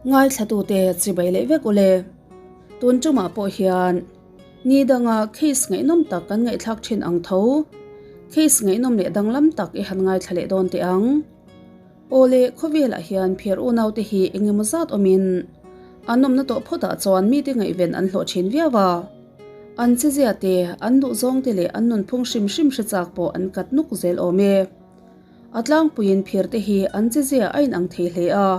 Ngaithlatute chibai leh vek ule. Tun tumah pawh hian ni danga case ngaihnawm tak kan ngaihthlak thin ang tho. Case ngaihnawm leh danglam tak i han ngaithla leh dawn teh ang. Awle, khawvelah hian phiar unaute hi eng emaw zat awmin an awmna tawh phawtah chuan mite ngaihven an hlawh thin viau a. An chezia te, an duhzawng te leh an nunphung hrim hrim hre chak pawh an kat nuk zel awm e. A tlangpuiin phir te hi an chezia a inang thei hle a,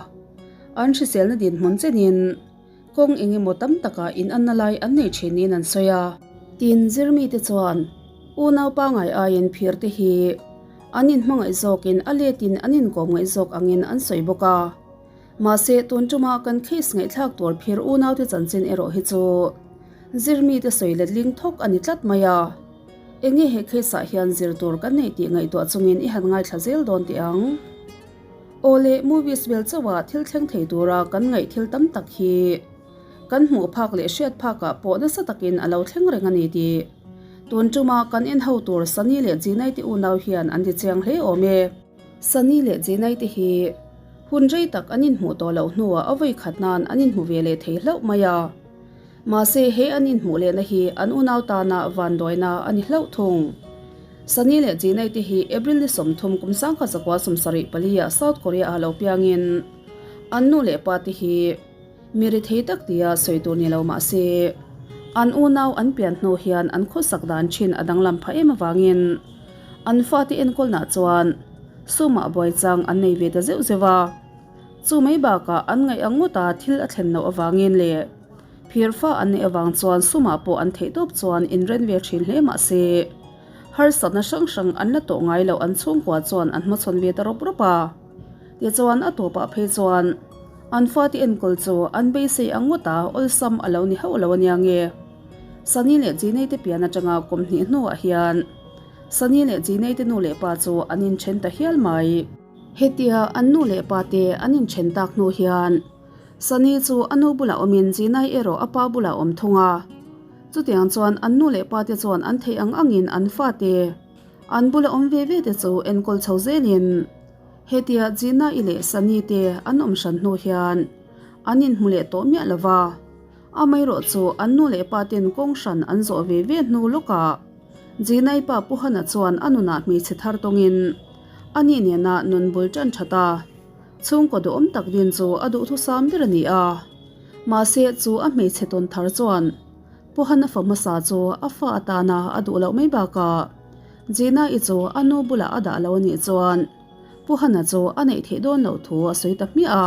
an hriselna dinhmun chenin kawng eng emaw tam takah inanna lai an nei thin niin an sawi a. Tin, zirmite chuan unau pangai aiin phir te hi an inhmangaih zawkin a letin an inkawm ngaih zawk angin an sawi bawk a. Mahse, tun tuma kan case ngaihthlak tur phir unaute chanchin erawh hi chu zirmite sawi letling thawk a ni tlat mai a. Enge he case ah hian zir tur kan nei tih ngaihtuah chungin i han ngaithla zel dawn teh ang. Awle, movies vel chauh ah thil thleng thei tura kan ngaih thil tam tak hi kan hmuh phak leh hriat phak ah pawh nasa takin a lo thleng reng a ni tih tun tuma kan en ho tur Sunny leh Jinai te unau hian an ti chiang hle awm e. Sunny leh Jinai te hi hun rei tak an inhmuh tawh loh hnuah a vawi khat nan an inhmu ve leh thei hlauh mai a. Mahse, he an inhmuh lehna hi an unau tana vanduaina a ni hlauh thung. Sunny leh Jinai te hi April ni 30 kum 1974 ah South Korea ah lo piangin an nu leh pa te hi mi ri thei tak tia sawi tur ni lo mahse, an unau an pian hnu hian an khawsak dan thin a danglam phah em avangin an fate enkawlnah chuan sumah buai chang an nei ve ta zeuh zeuh a. Chu mai bakah an ngaih ang ngawta thil a thlen loh avangin leh phirfa an neih avang chuan sumah pawh an theih tawp chuan inren ve thin hle mah se, harsatna hrang hrang an la tawh ngai loh an chhungkua chuan an hmachhawn ve ta rawp rawp a. Tichuan a tawpah phei chuan an fate enkawl chu an beisei ang ngawta awlsam a lo ni hauh lo ania nge. Sunny leh Jinei te pian atanga kum hnih hnuah hian Sunny leh Jinei te nu leh pa chu an inthen ta hial mai. Hetia an nu leh pa te an inthen tak hnu hian Sunny chu a nu bulah awmin Jinai erawh a pa bulah awm thung a. Chutiang chuan an nu leh pa te chuan an theih ang angin an fate an bula awm ve ve te chu enkawl chho zelin hetia Jinai leh Sunny te an awm hran hnu hian an inhmu leh tawh miah lo va. Amaherawh chu an nu leh pa ten kawng hran an zawh ve ve hnu lawkah Jinai pa Puhana chuan a nunah hmeichhe thar tawngin A nih nena nun bul tan that a, chhungkaw duhawm tak din chu a duhthusam ber a ni a. Mahse, chu a hmeichhe tawn thar chuan Puhana fa hmasa chu a fa atana a duh loh mai bakah Gina-i chu a nu bulah a dah lo a nih chuan Puhana chu a neih theih dawn loh thu a sawi ta hmiah a.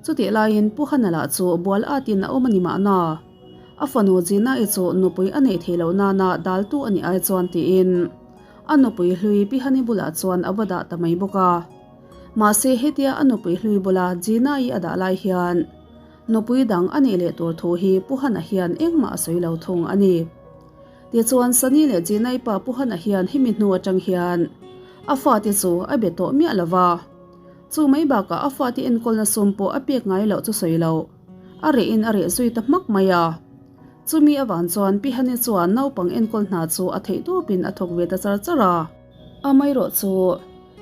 Chutih laiin Puhana lah chu bual atin a awm a ni mahna, a fanu Gina-i chu nupui a neih theih loh nana daltu a nih ai chuan tiin A nupui hlui Pihani bulah chuan a va dah ta mai bawk a. Mahse hetia a nupui hlui bula Gina-i a dah lai hian nupui dang a neih leh tur thu hi Pu Hana hian engmah a sawi lo thung a ni. Tichuan Sunny leh Gina-i pa Pu Hana hian hemi hnu atang hian a fate chu a be tawh miah lo va. Chu mai bakah a fate enkawlna sum pawh a pek ngai loh chu sawi loh a rehin a reh zui ta hmak mai a. Chumi avang chuan Pi Hani chuan naupang enkawl hna chu a theih tawpin a thawk ve ta char char a. Amaherawh chu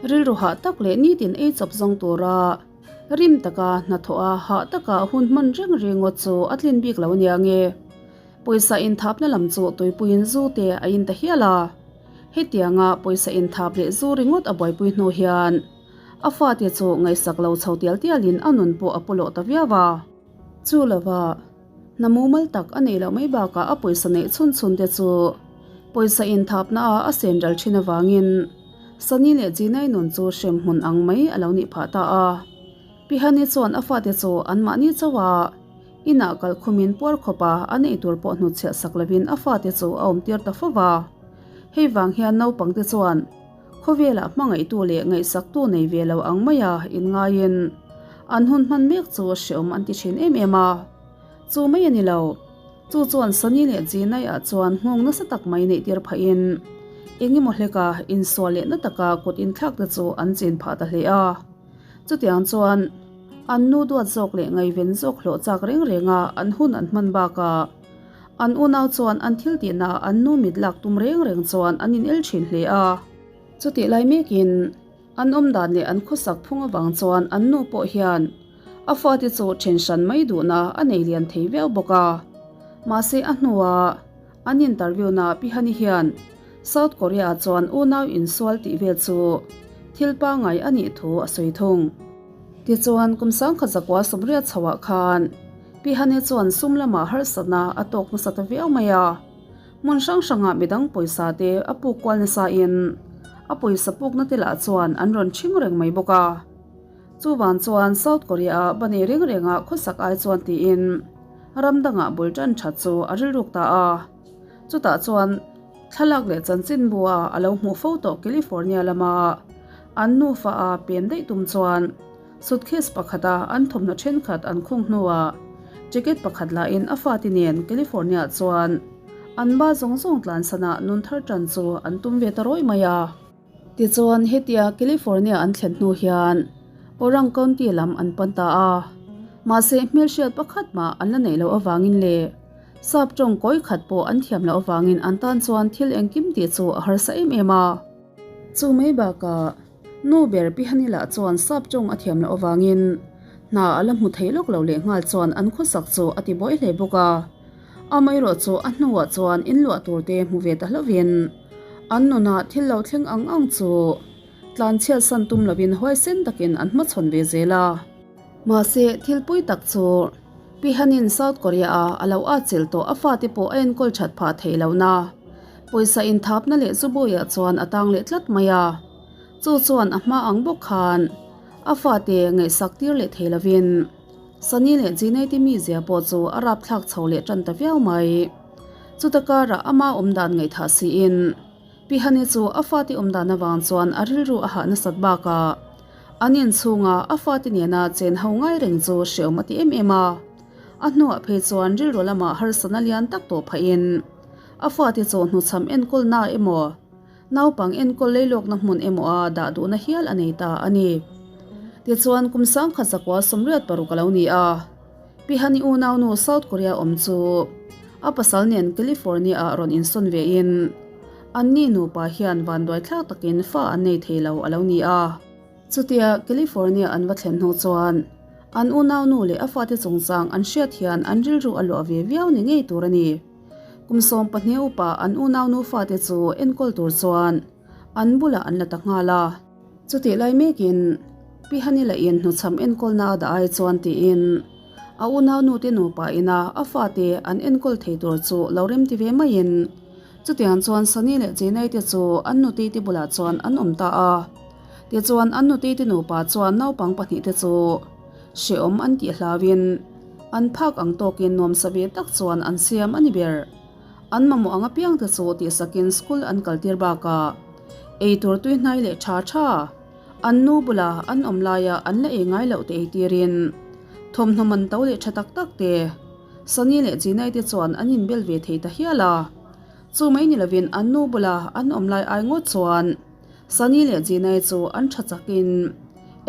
rilru hah tak leh nitin ei chawp zawng tura rim taka hnathawh a hah taka hun hman reng ringawt chu a tlin bik lo ania nge. Pawisa inthapna lam chu tuipuiin zu te a in ta hial a. Hetianga pawisa inthap leh zu ringawt a buaipui hnu hian a fate chu ngaihsak lo chho tial tialin a nun pawh a pawlawh ta viau a. Chu lova. Hna mumal tak a neih loh mai bakah a pawisa neih chhun chhun te chu pawisa inthapna ah a sen ral thin avangin Sunny leh Jinai nun chu hrem hmun ang mai a lo nih phah ta a. Pi Hani chuan a fate chu anmahni chauh a inah kal khumin puar khawp a an eitur pawh hnutchhiah sak lovin a fate chu a awm tir ta fo va. Hei vang hian naupang te chuan Khawvelah hmangaihtu leh ngaihsaktu nei ve lo ang maia inngaiin an hun hman mek chu hreawm an ti thin em em a. Chu mai a ni lo. Chu chuan Sunny leh Jinai-ah chuan nghawng nasa tak mai neihtir phahin eng emaw hleka insual leh na taka kut inthlak te chu an chin phah ta hle a. Chutiang chuan an nu duat zawk leh ngaihven zawk hlawh chak reng renga an hun an hman bakah An unau chuan an thil tihnaah an nu mit lak tum reng reng chuan an inel thin hle a. Chutih lai mekin an awm dan leh an khawsak phung avang chuan an nu pawh hian a A fate chu then hran mai duhna a nei lian thei viau bawk a. Mahse a hnuah an interview na Pi Hani hian South Korea ah chuan unau insual tih vel chu thil pangngai a nih thu a sawi thung. Tichuan kum sangkhat zakua sawmriat chho ah khan Pi Hani chuan sum lamah harsatna a tawk nasa ta viau mai a. Hmun hrang hrangah midang pawisa te a puk kual nasa in a pawisa pukna te lah chuan an rawn ṭhing reng mai bawk a. Chuvang chuan South Korea-a ba nei reng renga khawsak ai chuan tiin ram dangah bul tan that chu a rilruk ta a. Chutah chuan thlalak leh chanchinbua a lo hmuh fo tawh California lama an nufa a pem daih tum chuan suitcase pakhata an thawmhnaw thenkhat an khung hnuah jacket pakhat lahin a fate nen California chuan an ba zawng zawng tlansanah nun thar tan chu an tum ve ta rawih mai a. Tichuan, hetia California an thlen hnu hian Orang County lam an pan ta a. Mahse, hmelhriat pakhat mah an la neih loh avangin leh sap tawng kawi khat pawh an thiam loh avangin an tan chuan thil engkim tih chu a harsa em em a. Chu mai bakah, nu ber Pihani lah chuan sap tawng a thiam loh avangin hna a la hmu thei lawk lo lehnghal chuan an khawsak chu a ti buai hle bawk a. Amaherawh chu a hnuah chuan inluah tur te hmu ve ta hlauhin an nunah thil lo thleng ang ang chu tlanchhiat san tum lovin huaisen takin an hmachhawn ve zel a. Mahse, thil pui tak chu Pi Hanin South Korea-a a lo atchilh tawh a fate pawh a enkawl that phah theih lohna pawisa inthapna leh zubawiah chuan a tang leh tlat mai a. Chu chuan a hma ang bawk khan a fate ngaihsak tir leh thei lovin Sunny leh G'Nei te mizia pawh chu a rapthlak chho leh tan ta viau mai. Chuta karah ama awmdan ngaihthah siin Pi Hani chu a fate awmdan avang chuan a rilru a hah nasat bakah an inchhunga a fate nena chen ho ngai reng chu hreawm a ti em em a. A hnuah phei chuan rilru lamah harsatna lian tak tawh phahin a fate chu hnuchham enkawlna emaw Naupang enkawl leilawkna hmun emaw a dah duhna hial a nei ta a ni. Tichuan, kum sangkhat zakua 86 a lo ni a. Pi Hani unaunu South Korea awm chu a pasal nen California-ah rawn insawn vein anni nupa hian vanduaithlak takin fa an nei thei lo a lo ni a. Chutia California an va thlen hnu chuan an unaunu leh a fate chungchang an hriat hian an rilru a luah ve viau ni ngei tur a ni. Kum 12 upa an unaunu fate chu enkawl tur chuan an bulah an la ta nghal a. Chutih lai mekin Pi Hani lahin hnuchham enkawlna a dah ai chuan tiin a unaunu te nupa ina a fate an enkawl thei tur chu lo remti ve maiin chutiang chuan Sunny leh Chenai te chu an nutei te bulah chuan an awm ta a. Tichuan an nutei te nupa chuan naupang pahnihte chu hrehawm an tih hlauin an phak ang tawkin nuamsa ve tak chuan an siam a ni ber. An mamawh ang apiang te chu tihsakin school an kaltir bakah eitur tuihnai leh tha tha an nu bula an awm laia an la ei ngai loh te eitirin thawmhnaw man to leh tha tak tak te Sunny leh G'Nai te chuan an inbel ve thei ta hial a. Chu mai ni lovin an nu bula an awm lai ai ngawt chuan Sunny leh G'Nai chu an tha chakin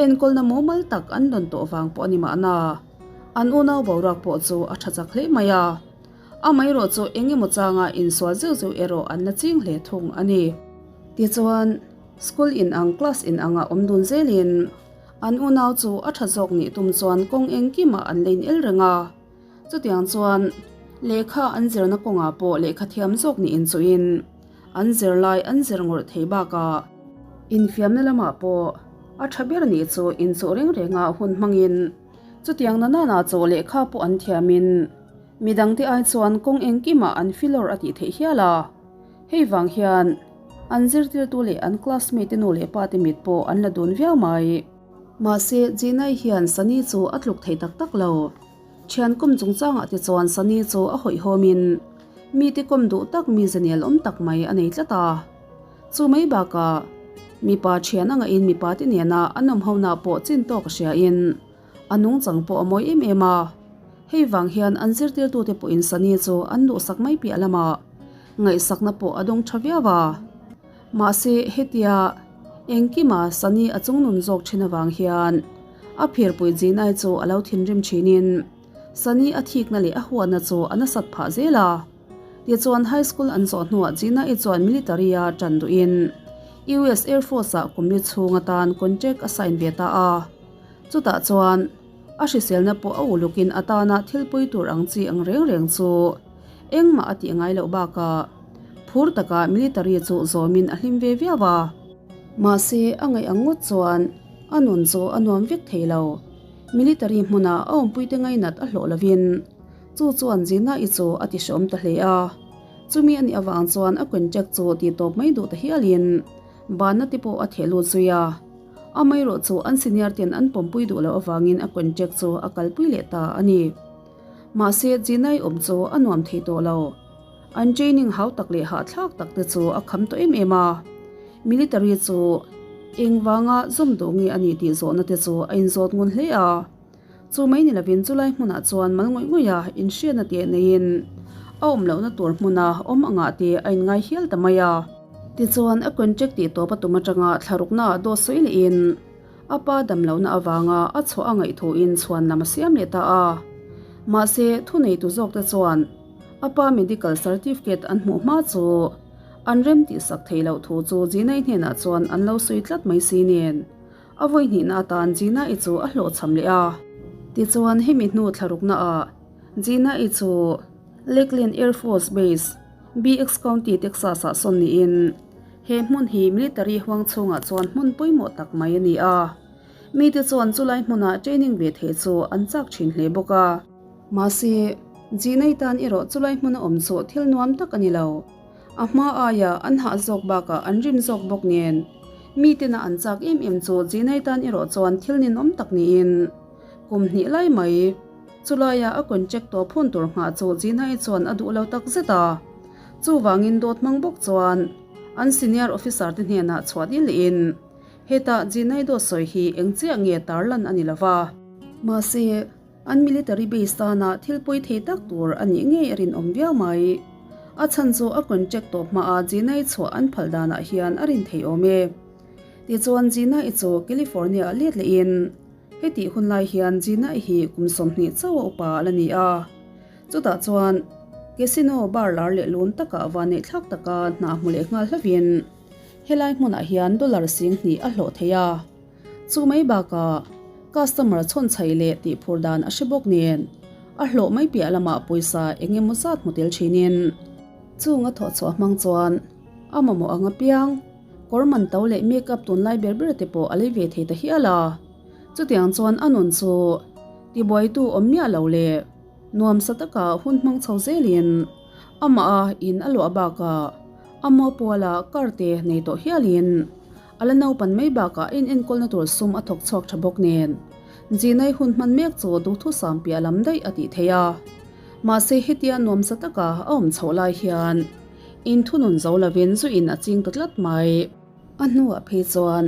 enkawlna mumal tak an dawn tawh vang pawh a ni mahna, an unau boruak pawh chu a tha chak hle mai a. Amaherawh chu eng emaw changa insual zeuh zeuh erawh an la ching hle thung a ni. Tichuan, school in ang class in angah awm dun zelin an unau chu a tha zawk nih tum chuan kawng engkimah an la inel reng a. Chutiang chuan lehkha an zirna kawngah pawh lehkha thiam zawk nih inchuhin an zirlai an zir ngawrh thei bakah infiamna lamah pawh a tha ber nih chu inchuh reng renga hun hmangin chutiang na nana chaw lehkha pawh an thiamin midangte ai chuan kawng engkimah an filawr a tih theih hial a. Hei vang hian an zirtirtu leh an classmate te nu leh pa te mit pawh an la dun viau mai. Mahse, G'Nai hian Sunny chu a tluk thei tak tak lo. Thian kawm chungchangah te chuan Sunny chu a hawihhawmin mite kawm duh tak mi zanial awm tak mai a nei tlat a. Chu mai bakah mipa thian a ngahin mipa te nena an awm hona pawh chin tawk a hriain a nungchang pawh a mawi em em a. Hei vang hian an zirtirtute pawhin Sunny chu an duhsak mai piah lamah ngaihsakna pawh a dawng tha viau a. Mahse hetia engkima Sunny a chungnun zawk thin avang hian A phirpui Zinai chu a lo thinrim thinin Sunny a thikna leh a huatna chu a nasat phah zel a. Tichuan high school an zawh hnuah Zinai chuan military-a tan duhin US Air Force-ah kum li chhung atan contract a sign ve ta a. Chutah chuan. A hriselna pawh a ulukin a tana thil pawi tur ang chi ang reng reng chu engmah a tih ngai loh bakah phur taka military chu zawmin a hlim ve viau a. Mahse, a ngaih ang ngawt chuan a nun chu a nuam vek thei lo. Military hmuna a awmpuite ngainat a hlawh lovin chu chuan Zina-i chu a ti hreawm ta hle a. Chumi a nih avang chuan a contract chu tih tawp mai duh ta hialin banna te pawh a theh lut zui a. Amaherawh chu an senior ten an pawmpui duh loh avangin a contract chu a kalpui leh ta a ni. Mahse, Gina-i awm chu a nuam thei tawh lo. An training hau tak leh hahthlak tak te chu a kham tawh em em a. Military chu engvanga zawm duh nge a ni tih zawhna te chu a inzawt ngun hle a. Chu mai ni lovin chulai hmunah chuan mal ngawih ngawih a inhriatna teh neiin a awm lohna tur hmuna awm angah te a inngai hial ta mai a. Tichuan a contract tih tawp a tum atanga thlarukna ah dawt sawi lehin a pa dam lohna avanga a chhuah a ngaihthuin chhuan lam a siam leh ta a. Mahse thuneitu zawkte chuan a pa medical certificate an hmuh hma chu an rem tihsak theih loh thu chu Zinai hnenah chuan an lo sawi tlat mai si nen. A vawi hnihna atan Gina-i chu a hlawhchham leh a. Tichuan hemi hnu thlarukna ah Gina-i chu Lakeland Air Force Base, BX County, Texas ah sawn niin he hmun hi military huang chhungah chuan hmun pawimawh tak mai a ni a. Mite chuan chulai hmuna training ve theih chu an chak thin hle bawk a. Mahse, Gina-i tan erawh chulai hmuna awm chu thil nuam tak a ni lo. A hma aia an hah zawk bakah an rim zawk bawk nen, mitena an chak em em chu Zinai tan erawh chuan thil ninawm tak niin kum hnih lai mai. Chulaia a contract tawh phun tur nghah chu Zinai chuan a duh lo tak zet a. Chuvangin dawt hmang bawk chuan an senior officer te hnenah chhuah dil lehin hetah Zinai dawt sawi hi eng chiah nge tarlan a ni lova. Mahse. An military base tana thil pawi thei tak tur a nih ngei a rinawm viau mai. A chhan chu a contract tawp hmaa Gina-i chhuah an phal danah hian a rin thei awm e. Tichuan Gina-i chu California-ah let lehin hetih hun lai hian Gina-i hi kum 20 chauh a upa a la ni a. Chutah chuan casino bar lar leh lun takah vanneihthlak taka hna hmu leh nghal hlauhin helai hmunah hian dollar 2000 a hlawh thei a. Chu mai bakah customer chhawn chhaih leh tih phur dan a hre bawk nen a hlawh mai piah lamah pawisa eng emaw zat hmu tel thinin chung a thawh chhuah hmang chuan a mamawh ang apiang kawr man to leh makeup tunlai ber ber te pawh a lei ve thei ta hial a. Chutiang chuan a nun chu tibuaitu awm miah lo leh nuamsa taka hun hmang chho zelin amah a in a luah bakah a muapuala car te nei tawh hialin A la naupan mai bakah a inenkawlna tur sum a thawk chhuak tha bawk nen, Zinai hun hman mek chu duhthusam piah lam daih a tih theih a. Mahse hetia nuamsa taka a awm chhoh lai hian inthunun zo lovin zu in a ching ta tlat mai. A hnuah phei chuan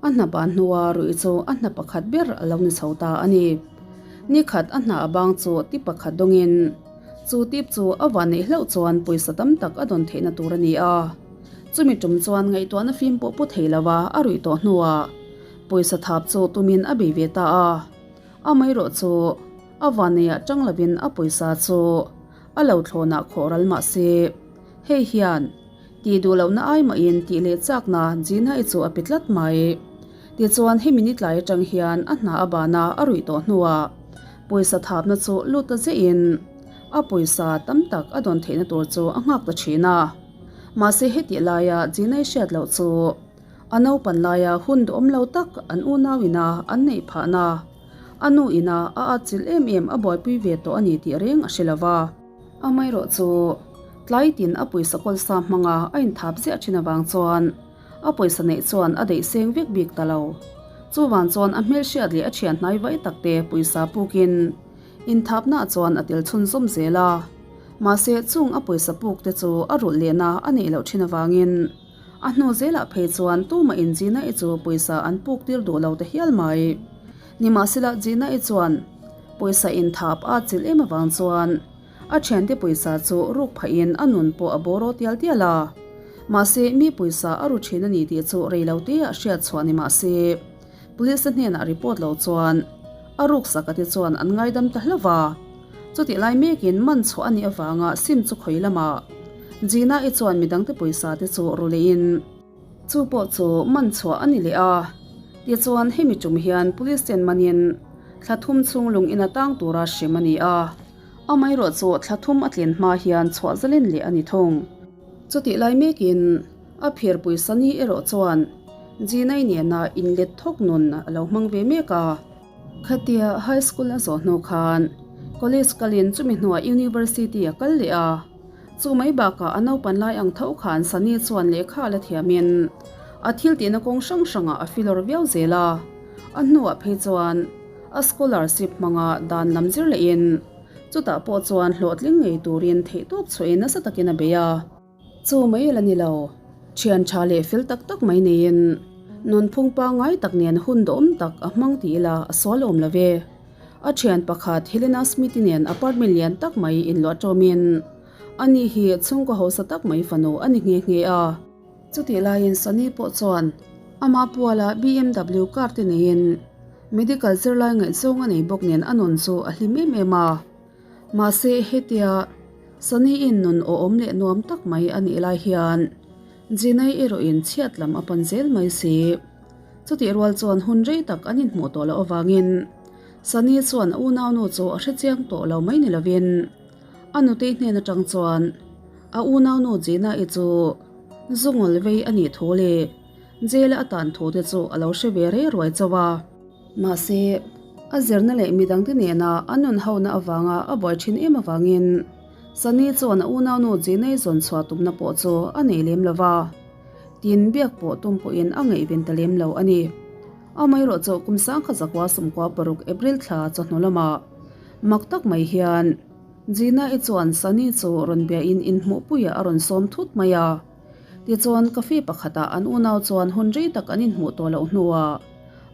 a hna ban hnua ruih chu a hna pakhat ber a lo ni chho ta a ni. Nikhat a hna a bang chu tip pakhat dawngin chu tip chu a van neih hlauh chuan pawisa tam tak a dawn theihna tur a ni a. Chumi tum chuan ngaihtuahna fim pawh pu thei lova a ruih tawh hnuah pawisa thap chu tumin a bei ve ta a. Amaherawh chu a vanneiah tang lovin a pawisa chu a lo thlawnah khawh ral mah se. Hei hian tih duh lohna ai mahin tih leh chakna Gina-i chu a pe tlat mai. Tichuan hemi ni tlai atang hian a hna a bana a ruih tawh hnuah pawisa thapna chu lut ta zehin a pawisa tam tak a dawn theihna tur chu a nghak ta thin a. Mahse hetih laia Gina-i hriat loh chu a naupan laia hun duhawm lo tak an unau ina an neih phahna, a nu ina a atchilh em em a buaipui ve tawh a ni tih reng a hre lo va. Amaherawh chu tlai tin a pawisa kawlsa hmanga a inthap ziah thin avang chuan a pawisa neih chuan a deih seng vek bik ta lo. Chuvang chuan a hmelhriat leh a thian hnai vai takte pawisa pukin Inthapna chuan a tel chhunzawm zel a, mahse chung a pawisa puk te chu a rulh lehna a neih loh thin avangin a hnu zelah phei chuan tumah-in Gina-i chu pawisa an puk tir duh lo ta hial mai. Nimahsela Gina-i chuan pawisa inthap a chilh em avang chuan a thiante pawisa chu ruk phahin a nun pawh a bawraw tial tial a, mahse mi pawisa a ru thin a ni tih chu rei lo te ah hriat chhuah ni mahse Police-a hnenah report lo chuan a ruksak a te chuan an ngaidam ta hlauh va. Chutih lai mekin man chhuah a nih avanga sim chu khawi lamah Gina-i chuan midangte pawisa te chu ru lehin chu pawh chu man chhuah a ni leh a. Tichuan hemi tum hian police ten manin. Thla thum chhung lung ina tang tura hrem a ni a, amaherawhchu thla thum a tlin hma hian chhuah zalen leh a ni thung. Chutih lai mekin a phirpui Sunny erawh chuan Gina-i nena inlet thawk nun a lo hmang ve mek a. Khatia high school a zawh hnu khan college kalin chumi hnuah university a kal leh a, chu mai bakah a naupan lai ang tho khan Sunny chuan lehkha a la thiamin a thil tihna kawng hrang hrangah a filawr viau zel a, a hnuah phei chuan a scholarship hmanga dan lam zir lehin chutah pawh chuan hlawhtling ngei turin theihtawp chhuahin nasa takin a bei a. Chu mai la ni lo, thian tha leh fel tak tak mai neiin nunphung pangngai tak nen hun dawm tak a hmang ti ila a sual awm lo ve. A thian pakhat Helena Smith-i nen apartment lian tak mai inluah tawmin ani hi chhungkaw hausa tak mai fanu a ni nghe nghe a. Chutih laiin Sunny pawh chuan ama puala BMW car te neiin medical zirlai ngaihzawng a nei bawk nen a nun chu a hlim em em a. Mahse hetia Sunny-in nun awhawm leh nuam tak mai a nih lai hian Jinai erawhin chhiat lam a pan zel mai si. Chutih rual chuan hun rei tak an inhmuh tawh loh avangin Sunny chuan a unaunu chu a hrechiang tawh lo mai ni lovin a nutei hnen atang chuan a unaunu Gina-i chu zungawl vei a nih thu leh jail-a a tan thu te chu a lo hre ve rei ruai chauh a. Mahse, a zirna leh midangte nena a nun hona avanga a buai thin em avangin Sunny chuan a unaunu Gina-i zawn chhuah tumna pawh chu a nei lem lo va, tin biak pawh tum pawhin a ngaihven ta lem lo a ni. Amaherawhchu kum sangkha zakua 16 April thla chawhnu lamah mak tak mai hian Gina-i chuan Sunny chu rawn biain inhmuhpuiah a rawn sawm thut mai a. Tichuan cafe pakhatah an unau chuan hun rei tak an inhmuh tawh loh hnuah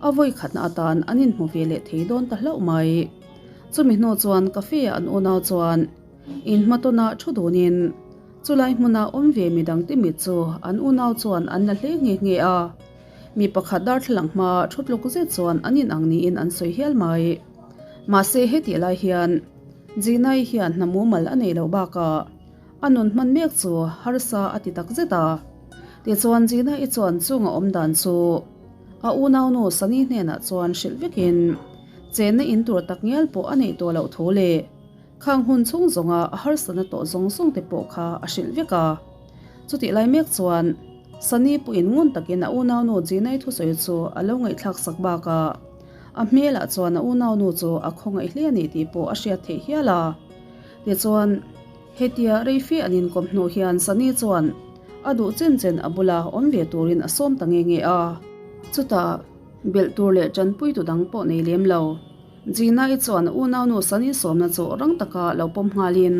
a vawi khatna atan an inhmu ve leh thei dawn ta hlauh mai. Chumi hnu chuan cafe-ah an unau chuan inhmatawnah thu dunin chulai hmuna awm ve midangte mit chu an unau chuan an la hle nghe nghe a. Mi pakhat darthlalang hma thu tluk zet chuan an inang niin an sawi hial mai. Mahse hetih lai hian Gina-i hian hna mumal a neih loh bakah a nun hman mek chu harsa a ti tak zet a. Tichuan Gina-i chuan chunga awm dan chu a unaunu Sunny hnenah chuan hrilh vekin chenna in tur tak ngial pawh a neih tawh loh thu leh Khang hun chhung zawnga a harsatna tawh zawng zawng te pawh kha a hrilh vek a. Chutih lai mek chuan Sunny pawhin ngun takin a unaunu Gina-i thusawi chu a lo ngaihthlak sak bakah a hmelah chuan a unaunu chu a khawngaih hle a ni tih pawh a hriat theih hial a. Tichuan, hetia reife an inkawm hnu hian Sunny chuan a duh chen chen a bula awm ve turin a sawm ta nge nge a. Chutah, belh tur leh tanpuitu dang pawh nei lem lo. Gina-i chuan a unaunu Sunny sawmna chu rang taka lo pawm nghalin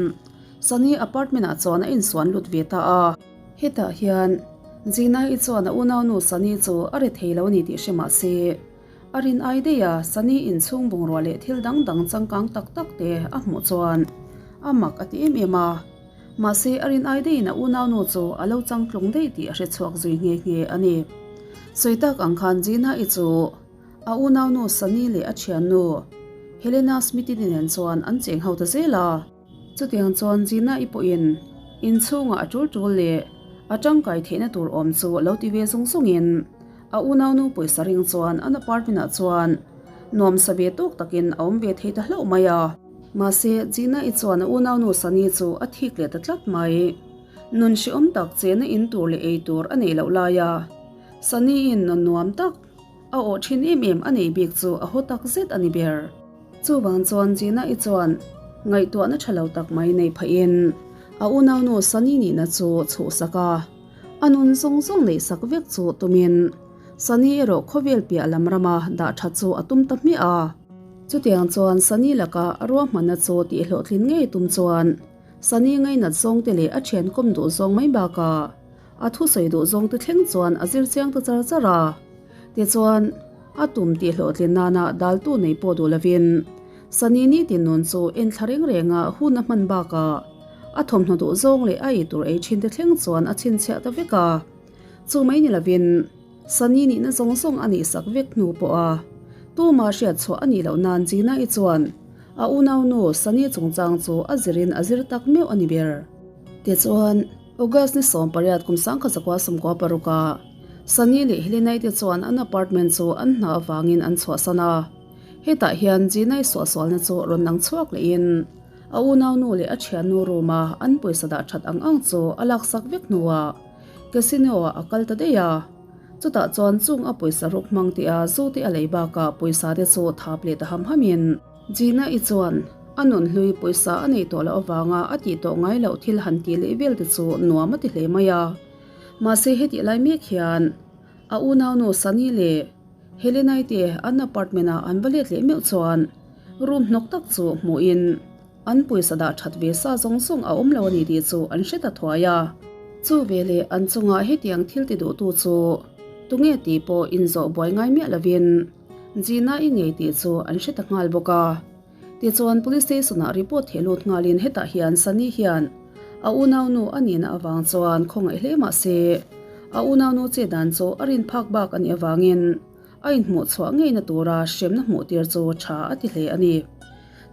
Sunny apartment-ah chuan a insuan lut ve ta a. Hetah hian Gina-i chuan a unaunu Sunny chu a ri thei lo a ni tih hre mah se, a rin ai daih a Sunny inchhung bungrua leh thil dang dang changkang tak tak te a hmuh chuan a mak a ti em em a. Mahse a rin ai daihin a unaunu chu a lo changtlung daih tih a hre chhuak zui nghe nghe a ni. Sawi tak ang khan Gina-i chu A unaunu Sunny leh a thiannu Helena Smith-i nen chuan an cheng ho ta zel a. Chutiang chuan Gina-i pawhin inchhungah a tul tul leh a tangkai theihna tur awm chu lo ti ve zung zungin a unaunu pawisa ring chuan an apartment-ah chuan nuamsa ve tawk takin a awm ve thei ta hlauh mai a. Mahse, Gina-i chuan a unaunu Sunny chu a thik leh ta tlat mai. Nun hrehawm tak chena in tur leh ei tur a neih loh laia Sunny-in nun nuam tak A awh thin em em a nei bik chu a haw tak zet a ni ber. Chuvang chuan Gina-i chuan ngaihtuahna tha lo tak mai nei phahin a unaunu Sunny nihna chu chhuhsak a, a nun zawng zawng neihsak vek chu tumin Sunny erawh khawvel piah lam rama dah tha chu a tum ta hmiah a. Chutiang chuan Sunny laka a ruahmanna chu tihhlawhtlin ngei tum chuan Sunny ngainat zawngte leh a thian kawm duh zawng mai bakah A thusawi duh zawng te thleng chuan a zir chiang ta char char a. Tichuan, a tum tih hlawhtlin nana daltu nei pawh duh lovin Sunny nitin nun chu en thla reng renga hun a hman bakah a thawmhnaw duh zawng leh a ei tur ei thin te thleng chuan a chhinchhiah ta vek a. Chu mai ni lovin Sunny nihna zawng zawng a nihsak vek hnu pawh a tuma hriat chhuah a nih loh nan Gina-i chuan a unaunu Sunny chungchang chu a zirin a zir tak meuh a ni ber. Tichuan, August ni 18 kum 1996 ah Sunny leh Helena-i te chuan an apartment chu an hna avangin an chhuahsan a. Hetah hian Gina-i suahsualna chu rawn lang chhuak lehin a unaunu leh a thiannu room-a an pawisa dah that ang ang chu a laksak vek hnuah casino-ah a kal ta daih a. Chutah chuan chung a pawisa ruk hmang tih a zu te a lei bakah pawisa te chu thap leh ta ham hamin Gina-i chuan a nunhlui pawisa a nei tawh loh avanga a tih tawh ngai loh thil han tih leh vel te chu nuam a ti hle mai a. Mahse hetih lai mek hian a unaunu Sunny leh Helena-i te an apartment-ah an va let leh meuh chuan room hnawk tak chu hmuhin an pawisa dah that ve sa zawng zawng a awm lo a ni tih chu an hre ta thuai a. Chu veleh an chungah hetiang thil ti duhtu chu tunge tih pawh inzawh buai ngai miah lovin Gina-i ngei tih chu an hre ta nghal bawk a. Tichuan Police Station-ah report theh lut nghalin hetah hian Sunny hian a unaunu a nihna avang chuan khawngaih hle mah se, a unaunu che dan chu a rin phak bak a nih avangin a inhmuh chhuah ngeina tura hremna hmuh tir chu tha a ti hle a ni.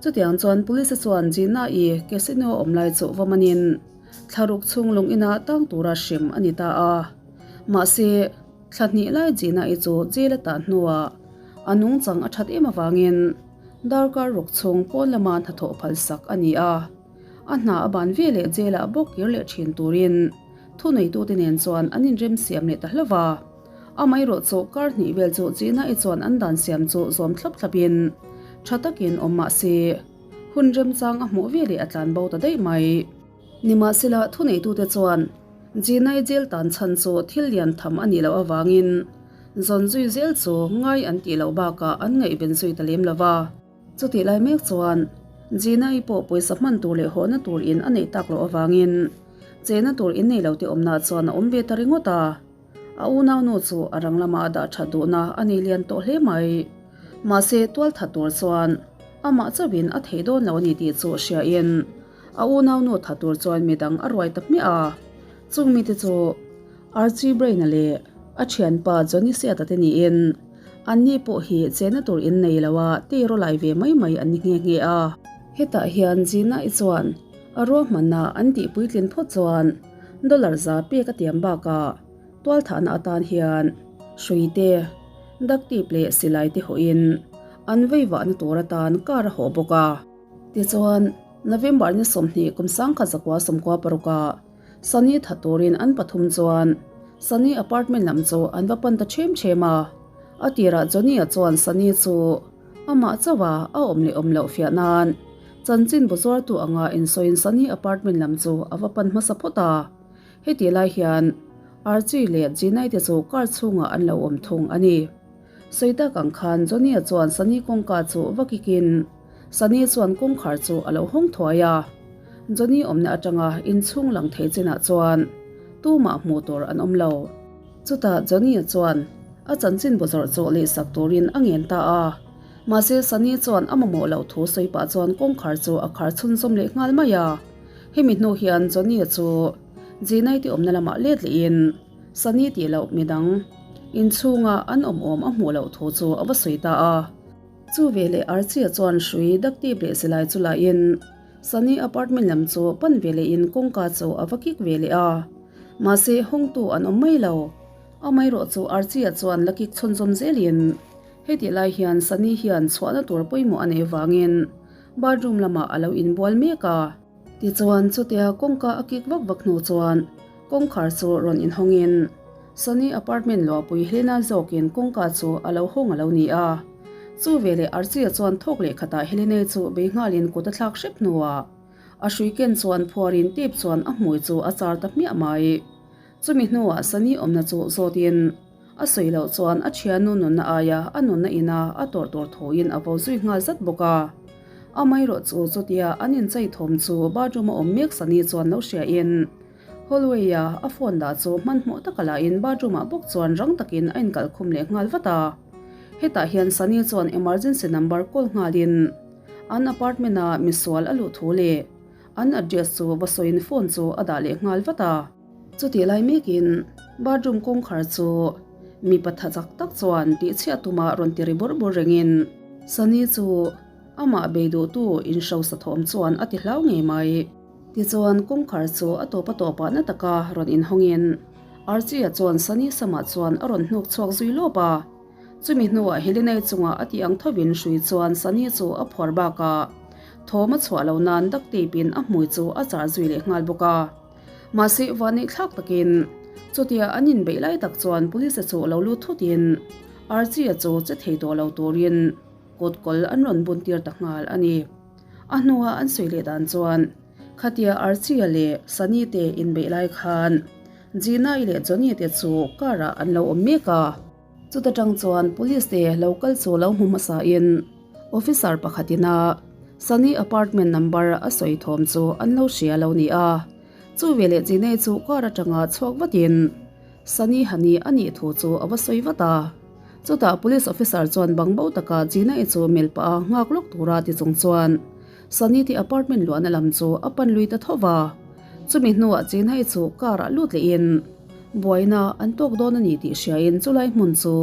Chutiang chuan Police chuan Gina-i casino awm lai chu va manin thlaruk chhung lung ina tang tura hrem a ni ta a. Mahse, thla hnih lai Gina-i chu jail a tah hnuah a nungchang a that em avangin darkar ruk chhung pawn lama hnathawh phalsak a ni a. A hna a ban ve leh jail ah bawk kir leh thin turin thuneitute nen chuan an inrem siam leh ta hlauh a. Amaherawh chu kar hnih vel chu Gina-i chuan an dan siam chu zawm thlap thlapin tha takin awm mah se, hun remchang a hmuh ve leh a tlan bo ta daih mai. Nimahsela thuneitute chuan Gina-i jail tan chhan chu thil lian tham a nih loh avangin zawn zui zel chu ngai an tih loh bakah an ngaihven zui ta lem lo va. Chutih lai mek chuan Gina-i pawh pawisa hman tur leh hawhna tur in a neih tak loh avangin chena tur in nei lo te awmna chuan a awm ve ta ringawt a. A unaunu chu a rang lama a dah that duhna a nei lian tawh hle mai. Mahse tual that tur chuan amah chauhin a thei dawn lo a ni tih chu hriain a unaunu that tur chuan midang a ruai ta hmiah a. Chung mite chu Archie Brain-a leh a thianpa Johnny Seat-a te niin anni pawh hi chena tur in nei lo a tei raw lai ve mai mai an ni nghe nghe a. Hetah hian Gina-i chuan a ruahmanna an tih puitlin phawt chuan dollar za pek a tiam bakah tualthahna atan hian hrui te, duct tape leh silai te hawhin an veivahna tur atan car a hawh bawk a. Tichuan, November ni 20 kum 1996 ah Sunny that turin an pathum chuan Sunny apartment lam chu an va pan ta ṭhem ṭhem a. A tirah Johnny-a chuan Sunny chu amah chauha a awm leh awm loh fiah nan chanchin bu zuartu anga insawiin Sunny apartment lam chu a va pan hmasa phawt a. Heti lai hian Archie leh Gina-i te chu car chhungah an lo awm thung a ni. Sawi tak ang khan Johnny-a chuan Sunny kawngka chu va kikin Sunny chuan kawngkhar chu a lo hawng thuai a. Johnny awmna atanga inchhung lang thei chinah chuan tumah hmuh tur an awm lo. Chutah Johnny-a chuan a chanchin bu zawrh chu lehsak turin a ngen ta a. Mahse Sunny chuan a mamawh loh thu sawi pah chuan kawngkhar chu a khar chhunzawm leh nghal mai a. Hemi hnu hian Johnny-a chu Gina-i te awmna lamah let lehin Sunny tih loh midang inchhunga an awm awm a hmuh loh thu chu a va sawi ta a. Chu veleh Archie-a chuan hrui duct tape leh silai chu lahin Sunny apartment lam chu pan ve lehin kawngka chu a va kik ve leh a. Mahse hawngtu an awm mai lo. Amaherawh chu Archie-a chuan la kik chhawnzawm zelin hetih lai hian Sunny hian chhuahna tur pawimawh a nei vangin bathroom lamah a lo inbual mek a. Tichuan chutia kawngka a kik vak vak hnu chuan kawngkhar chu rawn inhawngin Sunny apartment luahpui Helena zawkin kawngka chu a lo hawng a lo ni a. Chu veleh Archie-a chuan thawk leh khatah Helena-i chu bei nghalin kut a thlak hrep hnuah a hrui ken chuan phuarin tape chuan a hmui chu a char ta hmiah mai. Chumi hnuah Sunny awmna chu zawtin a sawi loh chuan a thiannu nunna aia a nunna ina a tawrh tur thuin a vo zui nghal zat bawk a. Amaherawh chu chutia an inchei thawm chu bathroom a awm mek Sunny chuan lo hriain hallway-a a phone dah chu hmanhmawh taka lahin bathroom-ah bawk chuan rang takin a inkalh khum leh nghal vat a. Hetah hian Sunny chuan emergency number call nghalin an apartment-a misual a luh thu leh an address chu va sawiin phone chu a dah leh nghal vat a. Chutih lai mekin bathroom kawngkhar chu mipa tha chak tak chuan tihchhiah tuma rawn ti ri bawrh bawrh rengin Sunny chu amah bei duhtu inhrosa thawm chuan a ti hlau ngei mai. Tichuan kawngkhar chu a tawp a tawpah na taka rawn inhawngin Archie-a chuan Sunny samah chuan a rawn hnuk chhuak zui lawp a. Chumi hnuah Helena-i chungah a tih ang thovin hrui chuan Sunny chu a phuar bakah thawm a chhuah lo nan duct tape-in a hmui chu a char zui leh nghal bawk a. Mahse vanneih thlak takin chutia an inbeih lai tak chuan police-a chu lo lut thutin Archie-a chu che thei tawh lo turin kut kawl an rawn bun tir ta nghal a ni. A hnua an sawi leh dan chuan khatia Archie-a leh Sunny te inbeih lai khan Gina-i leh Johnny te chu car-ah an lo awm mek a. Chuta tang chuan police te lo kal chu lo hmu hmasa in officer pakhat ina Sunny apartment number a sawi thawm chu an lo hria lo ni a. Chu veleh Gina-i chu car atanga chhuak vatin Sunny Hani a nih thu chu a va sawi vat a. Chutah police officer chuan bang bo taka Gina-i chu mel pah a nghak lawk tura ti chung chuan Sunny te apartment luahna lam chu a pan lui ta tho va. Chumi hnuah Gina-i chu car ah lut lehin buaina an tawk dawn a ni tih hriain chulai hmun chu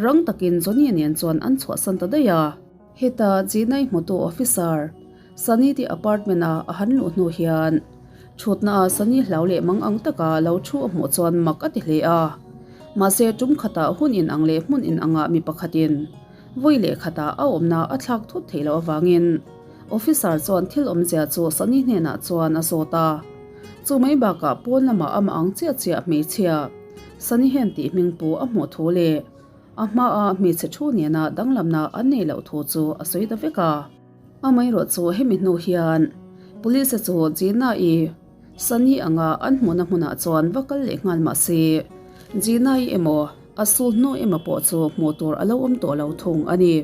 rang takin Johnny nen chuan an chhuahsan ta daih a. Heta Gina-i hmutu officer Sunny te apartment ah a han luh hnu hian thutna ah Sunny hlau leh mang ang taka lo thu a hmuh chuan mak a ti hle a. Mahse tum khatah hun inang leh hmun inangah mi pakhatin vawi leh khatah a awmna a thlak thut theih loh avangin officer chuan thil awmzia chu Sunny hnenah chuan a zawt a. Chu mai bakah pawn lamah amah ang chiah chiah hmeichhia Sunny hian tih hming pu a hmuh thu leh a hmaa hmeichhe thu nena danglamna an neih loh thu chu a sawi ta vek a. Amaherawh chu hemi hnu hian Police chu Gina-i Sunny anga an hmuhna hmunah chuan va kal leh nghal mah se, Gina-i emaw a sul hnu emaw pawh chu hmuh tur a lo awm tawh lo thung a ni.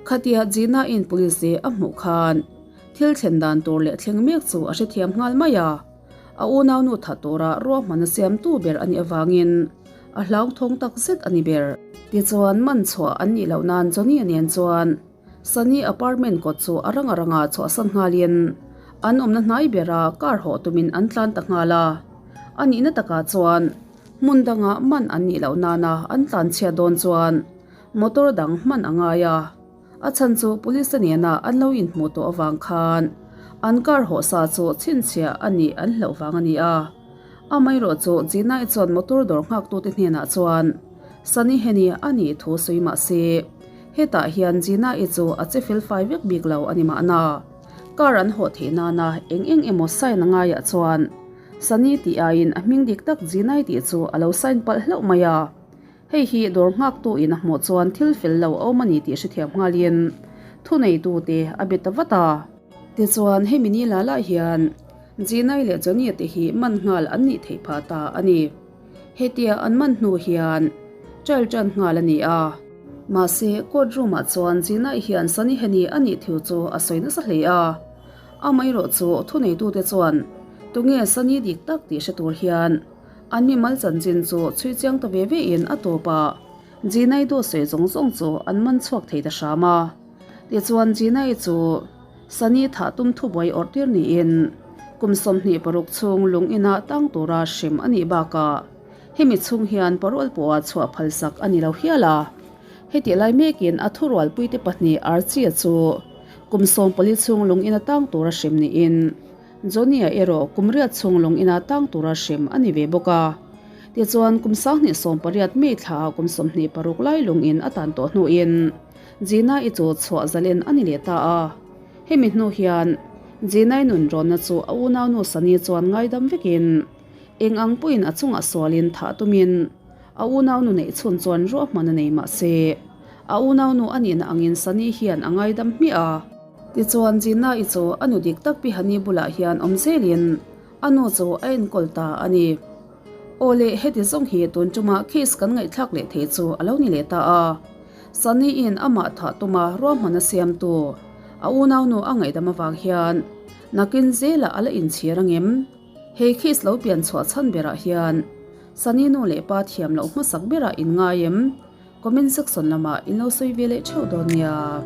Khatia Gina-in Police a hmuh khan thil thlen dan tur leh thleng mek chu a hrethiam nghal mai a, a unaunu that tura ruahman a siamtu ber a nih avangin a hlauthawng tak zet a ni ber. Tichuan man chhuah an nih loh nan Johnny-a nen chuan Sunny apartment kawt chu a rang a ranga chhuahsan nghalin an awmna hnai bera car hawh tumin an tlan ta nghal a. A nihna takah chuan hmun danga man an nih loh nana an tlan chhiat dawn chuan motor dang hman a ngai a. A chhan chu police te nena an lo inhmuh tawh avang khan an car hawh sa chu chhinchhiah a nih an hlauh vang a ni a. Amaherawh chu Gina-i chuan motor dawr nghaktute hnenah chuan Sunny Henny a nih thu sawi mah se, Hetah hian Gina-i chu a che fel fai vek bik lo a ni mahna. Car an hawh theih nana eng eng emaw sign a ngaiah chuan Sunny tih aiin a hming dik tak Gina-i tih chu a lo sign palh hlauh mai a. Hei hi dawr nghaktu in a hmuh chuan thil fel lo a awm a ni tih hrethiam nghalin thuneitute a be ta vat a. Tichuan hemi ni la lah hian Gina-i leh Johnny-a te hi man nghal an nih theih phah ta a ni. Hetia an man hnu hian trial tan nghal a ni a. Mahse, court room-ah chuan Gina-i hian Sunny Henny a nih thu chu a sawi nasa hle a. Amaherawh chu thuneitute chuan tunge Sunny dik tak tih hre tur hian an mimal chanchin chu chhui chiang ta ve ve in a tawpah Gina-i dawt sawi zawng zawng chu an man chhuak thei ta hram a. Tichuan Gina-i chu Sunny thah tum thubuai awrh tir niin kum 26 chhung lung inah tang tura hrem a nih bakah hemi chhung hian parole pawha chhuah phalsak a ni lo hial a. Hetih lai mekin a thurualpuite pahnih Archie-a chu kum 14 chhung lung ina tang tura hrem niin Johnny-a erawh kum riat chhung lung ina tang tura hrem a ni ve bawk a. Tichuan kum 2018 May thlaah kum 26 lai lung in a tan tawh hnuin Gina-i chu chhuah zalen a ni leh ta a. Hemi hnu hian Gina-i nun rawnna chu a unaunu Sunny chuan ngaidam vekin eng ang pawhin a chungah sualin thah tumin a unaunu neih chhun chuan ruahman a nei mah se a unaunu a nihna angin Sunny hian a ngaidam hmiah a. Tichuan Gina-i chu a nu dik tak Pi Hani bulah hian awm zelin a nu chu a enkawl ta a ni. Aw le, heti zawng hi tun tumah case kan ngaihthlak leh thei chu a lo ni leh ta a. Sunny-in amah thah tuma ruahman a siamtu a unaunu a ngaihdam avang hian nakin zelah a la inchhir angem? He case lo pian chhuah chhan berah hian Sunny nu leh pa thiam loh hmasak berah in ngai em? Comment section lamah in lo sawi ve leh theuh dawn nia.